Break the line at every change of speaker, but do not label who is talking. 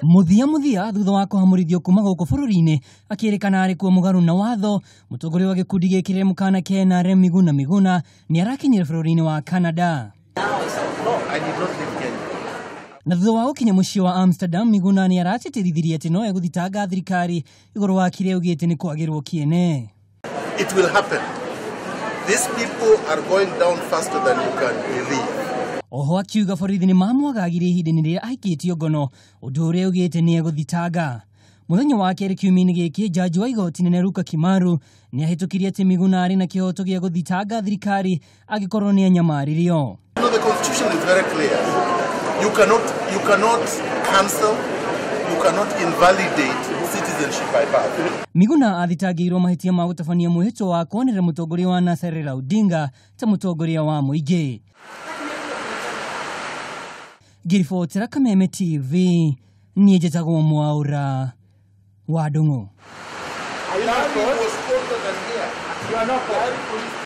Muthia muthia thutha wa kũhamũrithio kuma gũkũ bũrũri-inĩ akĩrĩkana arĩ kuo mũgarũ na watho, mũtongoria wa gĩkundi gĩkĩrĩre mũkana kena Miguna Miguna nĩ arakinyire bũrũri-inĩ wa Canada. Na thutha wa gũkinya mũciĩ wa Amsterdam, Miguna nĩ aratĩtĩrithirie atĩ no egũthitanga thirikari igũrũ wa kĩrĩa augĩte nĩ kwagĩrwo kĩene.
It will happen. These people are going down faster than you can believe.
Oho akiuga borithi nĩ mamwagagire ihinda-inĩ rĩrĩa aikĩtio ngono, ũndũ ũrĩa augĩte nĩ egũthitanga. Mũthenya wa kerĩ kiumia-inĩ gĩkĩ, jaji wa igoti nene Luka Kimaru nĩ ahĩtũkirie atĩ Miguna arĩ na kĩhoto gĩa gũthitanga thirikari angĩkorwo nĩ anyamaririo.
No, the constitution is very clear. You cannot cancel, you cannot invalidate citizenship by birth.
Miguna athitangĩirwo mahĩtia ma gũtabania mwĩhĩtwa wa kwanĩrĩra mũtongoria wa NASA Raila Odinga ta mũtongoria wa mũingĩ. Ngĩribotera Kameme TV, niĩ njĩtagwo Mwaura wa Ndung'u.